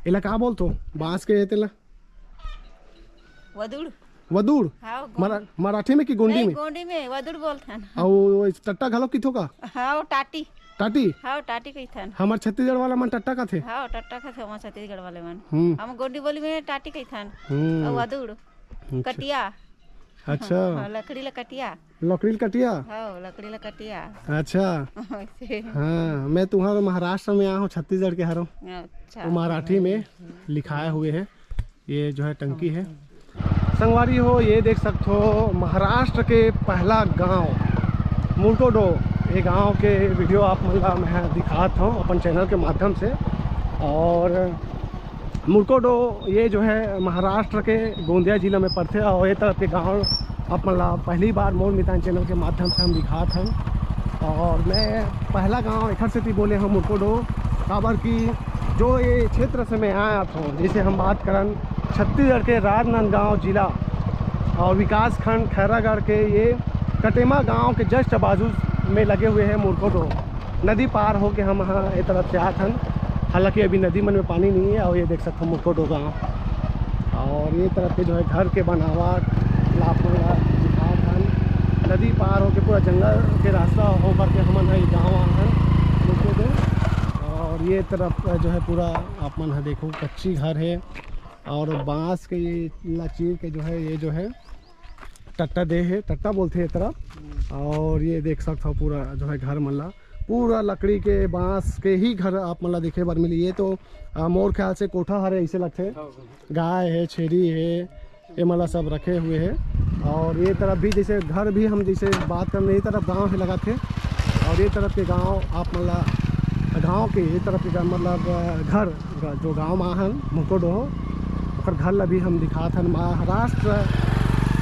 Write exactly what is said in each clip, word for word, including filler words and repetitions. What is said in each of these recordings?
एला का बोलथो, बांस के तेला? वदुड़। वदुड़? हाँ, गोंडी। मरा-, मराठी में कि गोंडी नहीं, में? गोंडी में वदुड़ बोलथन। अउ वो टट्टा घलो किथो का? हाँ, वो टाटी। टाटी? हाँ, टाटी कहिथन। हमर छत्तीसगढ़ वाला मन टट्टा कथे। हाँ, टट्टा कथे हमर छत्तीसगढ़ वाले मन। हम्म। हम गोंडी बोली में टाटी कहिथन। हम्म। अउ वदुड़। अच्छा। कटिया। अच्छा। हाँ, लकड़ी ला कटिया। लकड़ी ला कटिया? हाँ, लकड़ी ला कटिया। अच्छा। वैसे। हाँ, मैं तुम्हारे महाराष्ट्र में आया हूँ, छत्तीसगढ़ के हरों। अच्छा। वो मराठी में लिखाए हुए है। ये जो है टंकी है। संगवारी हो, ये देख सकते हो महाराष्ट्र के पहला गांव मुरकोडो। ये गांव के वीडियो आप मन ला मैं दिखात हूँ अपन चैनल के माध्यम से। और मुरकोडो ये जो है महाराष्ट्र के गोंदिया जिला में पड़थे और ये तरफ के गांव आप मन ला पहली बार मोर मितान चैनल के माध्यम से हम दिखात हन। और मैं पहला गांव एखर सेती बोले हूँ मुरकोडो, काबर कि जो ये क्षेत्र से मैं आया था, जैसे हम बात करन छत्तीसगढ़ के राजनांदगांव जिला और विकासखंड खैरागढ़ के ये कटेमा गांव के जस्ट बाजू में लगे हुए हैं मुरकोडो। नदी पार होके हम ह ए तरफ से आत हन, हालांकि अभी नदी मन में पानी नहीं है। और ये देख सकते हो मुरकोडो गांव, और ये तरफ के जो है घर के बनावट ला आप मन ला दिखात हन। नदी पार होके पूरा जंगल के रास्ता होकर के हमन ह ये गांव आए हन मुरकोडो। और ये तरफ जो है पूरा आप मन ह देखो कच्ची घर है, और बांस के ये ला चीर के जो है, ये जो है टट्टा दे हे, टट्टा बोलथे ये तरफ। और ये देख सकत हव पूरा जो है घर मन ला, पूरा लकड़ी के, बांस के ही घर आप मन ला देखे बर मिली। ये तो अ, मोर ख्याल से कोठा हरे, ऐसे लगथे। गाय है, छेरी है, ये मन ला सब रखे हुए है। और ये तरफ भी जैसे घर भी हम जैसे बात करने, ये तरफ गांव है लगाथे। और ये तरफ के गांव आप मन ला, गांव के ये तरफ के गा-, मतलब अ, घर, जो गांव में आहन मुकोडोहो, ओकर घर ला भी हम दिखात हन। महाराष्ट्र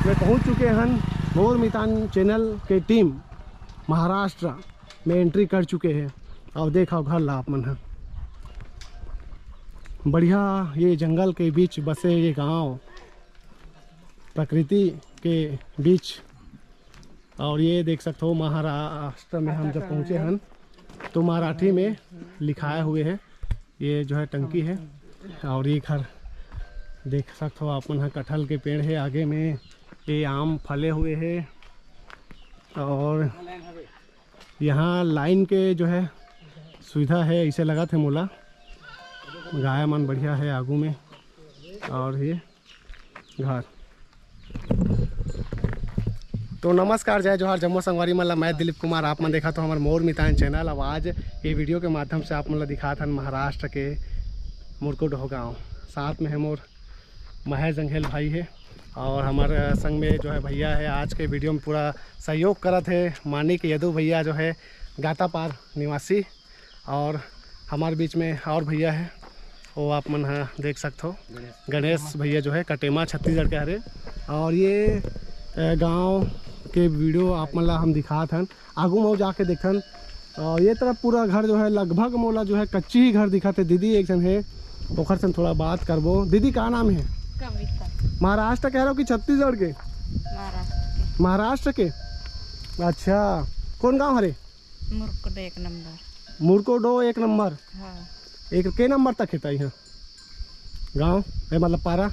में पहुंच चुके हन मोर मितान चैनल के टीम महाराष्ट्र में एंट्री कर चुके हैं। और देखा घर ला आप मन ह, बढ़िया ये जंगल के बीच बसे ये गांव, प्रकृति के बीच। और ये देख सकते हो महाराष्ट्र में हम जब पहुंचे हन तो मराठी में लिखाए हुए है, ये जो है टंकी है। और ये घर देख सकते हो आप मन ह, कटहल के पेड़ है आगे में, ये आम फले हुए है। और यहाँ लाइन के जो है सुविधा है, इसे लगत है मोला। गाय मन बढ़िया है आगू में। और ये घर। तो नमस्कार, जय जोहार, जम्मो संगवारी मन ला। मैं दिलीप कुमार, आप मन देखत हो हमर मोर मितान चैनल। अब आज ये वीडियो के माध्यम से आप मन ला दिखात हन महाराष्ट्र के मुरकुडहो गांव। साथ में है मोर महेश जंघेल भाई है, और हमारे संग में जो है भैया है, आज के वीडियो में पूरा सहयोग करत है मानिक यदु भैया, जो है गातापार निवासी। और हमारे बीच में और भैया है, वो आप मन ह देख सकत हो, गणेश भैया जो है कटेमा छत्तीसगढ़ के हरे। और ये अ, गांव के वीडियो आप मन ला हम दिखात हन, आगू में जाके देखथन। और ये तरफ पूरा घर जो है लगभग मोला जो है कच्ची ही घर दिखत है। दीदी एक झन है, ओखर से थोड़ा बात करबो। दीदी का नाम है? कविता। महाराष्ट्र के हरो कि छत्तीसगढ़ के? महाराष्ट्र के। महाराष्ट्र के? अच्छा, कौन गांव हरे? मुरकुडो एक नंबर। मुरकुडो एक नंबर। हाँ। एक के नंबर तक है तई यहाँ गांव है, मतलब पारा?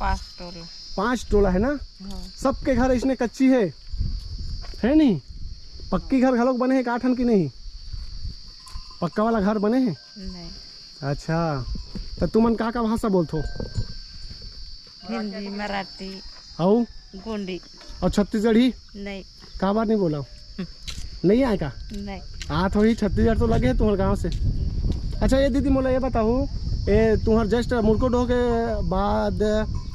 पांच टोला। पांच टोला है ना? हाँ। सबके घर इसने कच्ची है, है नहीं? पक्की घर घलोक बने है का ठन की नहीं? पक्का वाला घर बने है? नहीं। अच्छा, तो तुमन का का भाषा बोलथो? हिंदी, मराठी, अउ? गोंडी। अउ छत्तीसगढ़ी? नहीं। काबर नहीं बोला? नहीं आए का? नहीं। आत होही, छत्तीसगढ़ तो लगे है तुम्हारे गांव से। अच्छा, ये दीदी मोला ये बताओ, ए तुम्हार जस्ट मुरकुडहो के बाद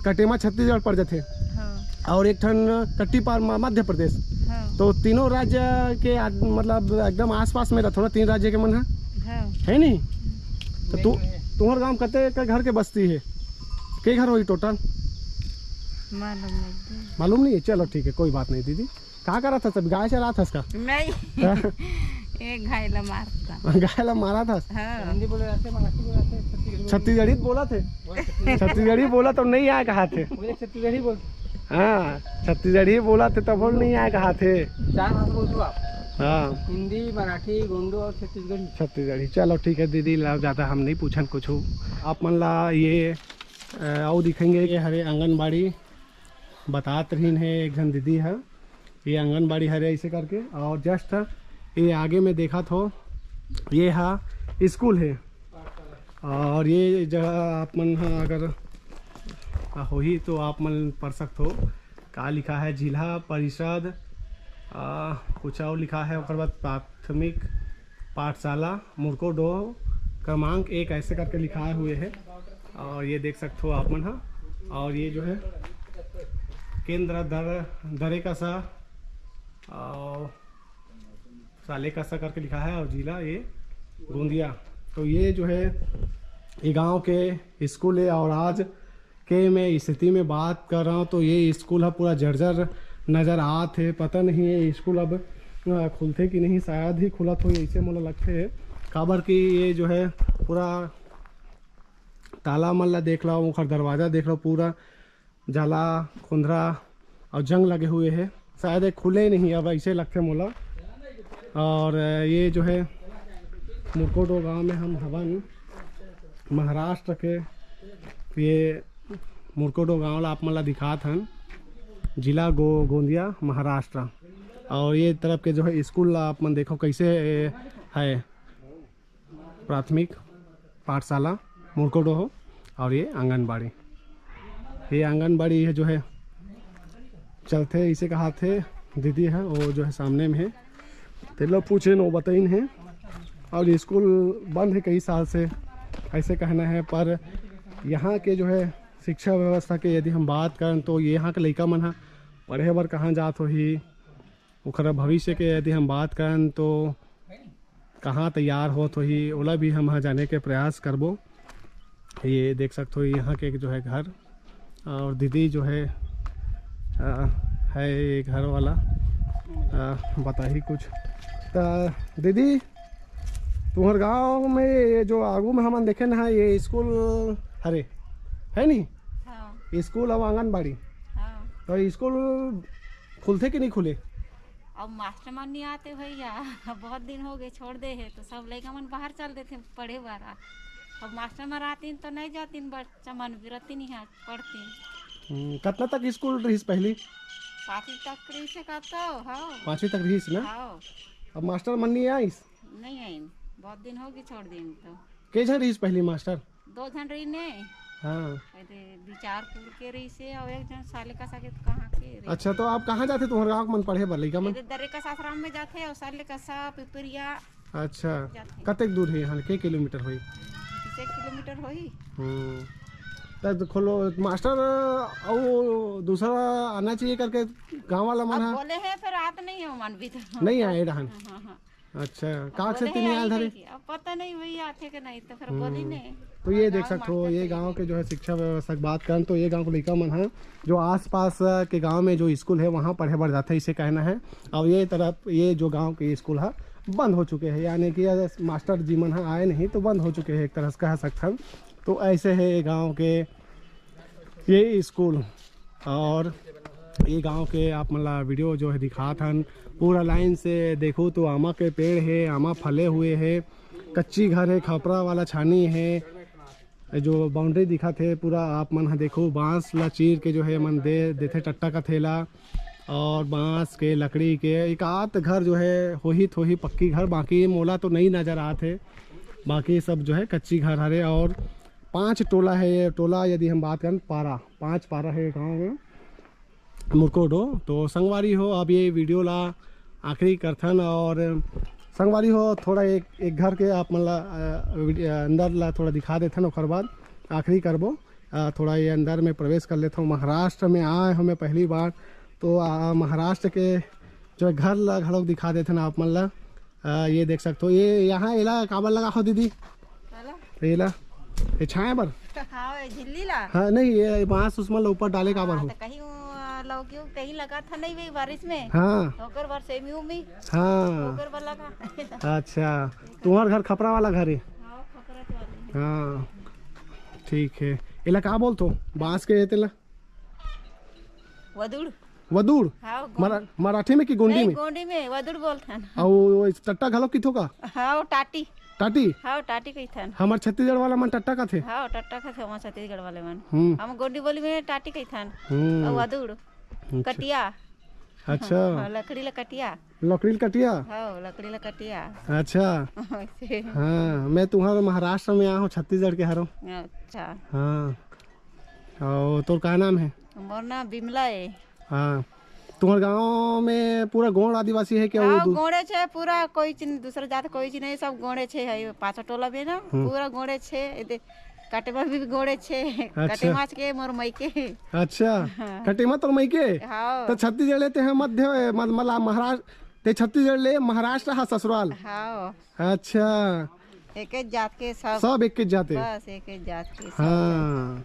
कटेमा छत्तीसगढ़ पड़ जाथे। हाँ। और एक ठन कट्टीपार म-, मध्य प्रदेश। हाँ। तो तीनों राज्य के आद-, मतलब एकदम आसपास में रथो ना, तीन राज्य के मन है। हाँ। है नी? तो तू, तुम्हार गांव कते के घर के बस्ती है? के घर होही टोटल? मालूम नहीं। मालूम नहीं है? चलो ठीक है, कोई बात नहीं दीदी। का करत हस? अभी गाय चरात हस का? नहीं। हाँ? एक गाय ला मारता। गाय ला मारत हस? हाँ। हिंदी बोले जाते, मराठी बोले जाते, छत्तीसगढ़ी बोले। छत्तीसगढ़ी बोला थे? बोले छत्तीसगढ़ी। छत्तीसगढ़ी बोला तो नहीं आए कहा थे? बोले छत्तीसगढ़ी बोल। हाँ, छत्तीसगढ़ी बोला थे तब बोल नहीं आए कहा थे। चार भाषा बोलते हो आप? हाँ। हिंदी, मराठी, गोंडू और छत्तीसगढ़ी। छत्तीसगढ़ी। चलो ठीक है दीदी, ला ज़्यादा हम नहीं पूछन कुछ। आप मन ला ये, अ, अउ दिखेंगे, ये हरे आंगनबाड़ी, बतात रहीन हे एक झन दीदी ह, ये आंगनबाड़ी हरे ऐसे करके। और just ये आगे में देखत हो, ये हा स्कूल हे। और ये जगह आप मन ह अगर, आ, होही तो आप मन पढ़ सकत हो। का लिखा है? जिला परिषद, आ, कुछ और लिखा है, ओकर बाद प्राथमिक पाठशाला मुरकोडोह क्रमांक एक ऐसे करके लिखाए हुए है। और ये देख सकते हो आप मन ह। और ये जो है केंद्र दर दरेकसा और सालेकसा करके लिखा है और जिला ये गोंदिया। तो ये जो है ये गांव के स्कूल है और आज के मैं स्थिति में बात कर रहा हूँ तो ये स्कूल ह पूरा जर्जर नज़र आत हे। पता नहीं ये स्कूल अब, अ, खुलथे कि नहीं, शायद ही खुलत होही ऐसे मोला लगथे। काबर कि ये जो है पूरा ताला मन ला देख लो, ओखर दरवाज़ा देख लो, पूरा जाला खुंदरा और जंग लगे हुए है, शायद ये खुले नहीं अब ऐसे लगथे मोला। और ये जो है मुरकोडो गांव में हम हवन, महाराष्ट्र के। ये मुरकोडो गांव ला आप मन ला दिखात हन, जिला गो गोंदिया, महाराष्ट्र। और ये तरफ के जो है स्कूल ला आप मन देखो कैसे है, प्राथमिक पाठशाला मुरकोडोह और ये आंगनबाड़ी, ये आंगनबाड़ी है जो है चलथे, इसे कहाथे दीदी है, वो जो है सामने में है। ते लोग पूछे न, वो बताइन है। और ये स्कूल बंद है कई साल से, ऐसे कहना है। पर यहाँ के जो है शिक्षा व्यवस्था के यदि हम बात करन तो ये यहाँ के लइका मन ह पढ़े बर कहाँ जात होही, ओखर भविष्य के यदि हम बात करन तो कहाँ तैयार होत होही, ओला भी हम ह जाने के प्रयास करबो। ये देख सकते हो यहाँ के जो है घर और दीदी जो है, आ, है ये घर वाला, आ, बताही कुछ। त दीदी, तुम्हर गांव में ये जो आगू में हमन देखे ना, ये स्कूल हरे, है नी? हाँ। स्कूल और आंगनबाड़ी। हाँ। तो स्कूल खुलथे कि नहीं खुले? अब मास्टर मन नहीं आते भैया, बहुत दिन हो गए छोड़ दे है, तो सब लइका मन बाहर चल देथे पढ़े बर। अब मास्टर मन आतीन तो नहीं जातीन, बच्चा मन बिरती नहीं है पढ़तीन। हम्म, कतना तक स्कूल रहिस पहली? पाँचवीं तक रहिस है का तो, हाँ। पाँचवीं तक रहिस ना? हाँ। अब मास्टर मन नहीं आइस? नहीं आइन, बहुत दिन हो गए छोड़ दिन तो। के झन रहिस पहली मास्टर? दो झन रहिन हे। हाँ। एदे बिचारपुर के रहिस हे और एक झन सालेकसा के कहाँ के रहिस। अच्छा, तो आप कहाँ जाथे तुम्हर गाँव के मन पढ़े बर लइका मन? एदे दरेकसा आश्रम में जाथे और सालेकसा पिपरिया अच्छा, जाथे। कतेक दूर है यहाँ, के किलोमीटर होही? बीस एक किलोमीटर होही। हम्म। तब तो खोलो मास्टर, और दूसरा आना चाहिए करके गाँव वाला मन अब है। बोले हैं, फिर आत नहीं है मन भी तो। नहीं आए रहन। हाँ, हाँ, हाँ। अच्छा, का बोले से हैं, तीन आई आल धरे? नहीं कि, अब पता नहीं वही आथे के नहीं, तो फिर बोली हम्म। नहीं। तो ये हाँ, देख गाँव सकते हो, मास्टर ये से गांव नहीं। के जो है शिक्षा व्यवस्था की बात करन तो ये गांव के लइका मन है जो आसपास के गांव में जो स्कूल है वहाँ पढ़े बर जाते, इसे कहना है। और ये तरफ, ये जो गांव के स्कूल है बंद हो चुके हैं, यानी कि ये मास्टर जी मन है आए नहीं तो बंद हो चुके हैं एक तरह से कह सकते हैं। तो ऐसे है ये गांव के ये स्कूल। और ये गांव के आप मन ला वीडियो जो है दिखात हन, पूरा लाइन से देखो तो आमा के पेड़ है, आमा फले हुए है, कच्ची घर है, खपरा वाला छानी है। ये जो बाउंड्री दिखत है पूरा आप मन ह देखो, बांस ला चीर के जो है मन दे देथे टट्टा का थैला, और बांस के लकड़ी के एक आध घर जो है होही थोही पक्की घर, बाकी मोला तो नहीं नजर आत है, बाकी सब जो है कच्ची घर हरे। और पांच टोला है ये टोला, यदि हम बात करन पारा, पांच पारा है गांव में मुरकोडो। तो संगवारी हो, अब ये वीडियो ला आखिरी करथन और संगवारी हो, थोड़ा एक, एक घर के आप मन ला, अ, वीडियो, अंदर ला थोड़ा दिखा देथन, ओकर बाद आखिरी करबो। अ, थोड़ा ये अंदर में प्रवेश कर लेथन। महाराष्ट्र में आए हो मैं पहली बार, तो, अ, महाराष्ट्र के जो घर ला घलोक दिखा देथन आप मन ला। अ, ये देख सकते हो, ये यहाँ एला काबर लगा हो दीदी? काला? एला, ये छाया बर? हाँ, ये झिल्ली ला। हाँ, नहीं, ये बांस उसमें ऊपर डाले काबर हाँ, हो? तो कहीं वो लौकी हो, कहीं लगा था नहीं भाई बारिश में। हाँ। ओकर बर सेमी उमी। हाँ। ओकर बर लगा। अच्छा, तुम्हार घर खपरा वाला घर है? हाँ, खपरा तो वाले। हाँ, ठीक है। एला का बोलतो? बांस के तेला? वदुड़। वदुड़? हाँ, गोंडी। मरा-, मराठी में कि गोंडी नहीं, में? गोंडी में वदुड़ बोलथन। अउ वो टट्टा घलो किथो का? हाँ, टाटी। टाटी? हाँ, टाटी कहिथन। हमर छत्तीसगढ़ वाला मन टट्टा कथे। हाँ, टट्टा कथे हमर छत्तीसगढ़ वाले मन। हम्म। हम गोंडी बोली में टाटी कहिथन। हम्म। अउ वदुड़। अच्छा। कटिया। अच्छा। हाँ, लकड़ी ला कटिया। लकड़ी ला कटिया? हाँ, लकड़ी ला कटिया। अच्छा। वैसे। हाँ, मैं तुम्हारे महाराष्ट्र में आया हूँ, छत्तीसगढ़ के हरों। अच्छा। हाँ। अउ तोर का नाम हे? मोर नाम बिमला हे। हाँ। तुम्हारे गांव में पूरा गोंड आदिवासी हे क्या? वो हाँ, दू- गोंडे छे पूरा, कोई चीज, दूसरा जात कोई चीज नहीं, सब गोंडे छे है, पाँचों टोला में ना, हम्म। पूरा गोंडे छे। ए दे, कटेमा भी गोंडे छे। अच्छा। कटेमा के मोर मइके। अच्छा। हाँ। कटेमा तोर मइके? हाँ। तो छत्तीसगढ़ ले ते हैं मध्य, मत-, मतलब महाराष्ट्र, ते छत्तीसगढ़ ले महाराष्ट्र हा ससुराल? हाँ। अच्छा। एक ही जात के सब। सब एक ही जात के? बस एक ही जात के सब। हाँ।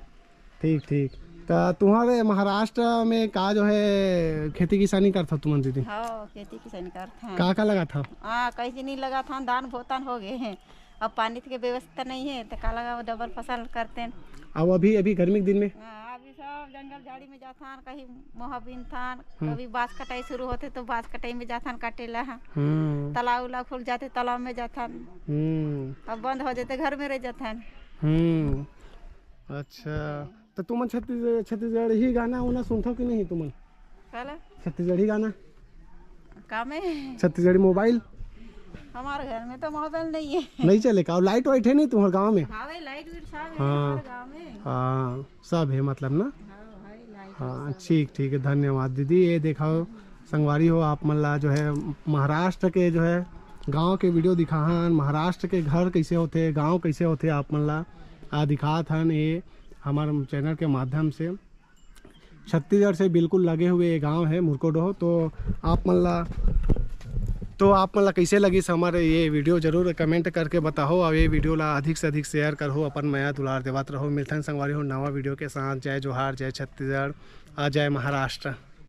ठीक, ठीक। त तुम्हारे महाराष्ट्र में का जो है खेती किसानी करथव तुमन दीदी? हाँ, खेती किसानी करथन। का का लगाथव? हाँ, कहीं नहीं लगाथन, धान भोतन हो गए हैं। अब पानी के व्यवस्था नहीं है, तो का लगाओ, डबल फसल करते हैं। अब अभी, अभी गर्मी के दिन में? हाँ, अभी सब जंगल झाड़ी में जाथन, कहीं मोहा बीनथन, हम्म। कभी बांस कटाई शुरू होते तो बांस कटाई में जाथन काटे ला। हम्म। तालाब उलाब खुल जाते, तालाब में जाथन। हम्म। अब बंद हो जाते, घर में रह जाथन। हम्म। अच्छा, तो तुमन छत्तीस-, छत्तीसगढ़ी गाना उना सुनथव कि नहीं तुमन? काला? छत्तीसगढ़ी गाना? का में? छत्तीसगढ़ी मोबाइल? हमारे घर में तो मोबाइल नहीं है। नहीं चले का? लाइट वाइट है नहीं तुम्हारे गांव में? हाँ भाई, लाइट वाइट सब है हाँ। हमारे गांव में। हाँ, सब है मतलब ना? हाँ भाई, लाइट हाँ, सब है। ठीक, ठीक है, धन्यवाद दीदी। ये देखो संगवारी हो, आप मन ला जो है महाराष्ट्र के जो है गांव के वीडियो दिखाहन, महाराष्ट्र के घर कैसे होथे, गांव कैसे होथे, आप मन ला आ दिखात हन ये हमारे चैनल के माध्यम से। छत्तीसगढ़ से बिल्कुल लगे हुए ये गांव है मुरकोडोह। तो आप मन ला, तो आप मन ला कैसे लगिस हमारे ये वीडियो, जरूर कमेंट करके बताओ। और ये वीडियो ला अधिक से अधिक शेयर करो, अपन मया दुलार देवत रहो। मिलथन संगवारी हो नवा वीडियो के साथ। जय जोहार, जय छत्तीसगढ़, आ जय महाराष्ट्र।